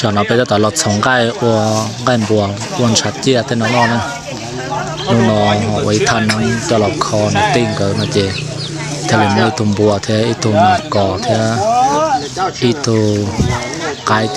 Tsam no peb tab tom los txhoov nqaij ua nqaij npua ua ntshav ciaj tej no noj na. Hnub no ua ib thaj neeb coj los kho niam tij nkawd no ces thiaj li muaj ib tug npua thiab ib tug nas kos thiab ib tug qaib coj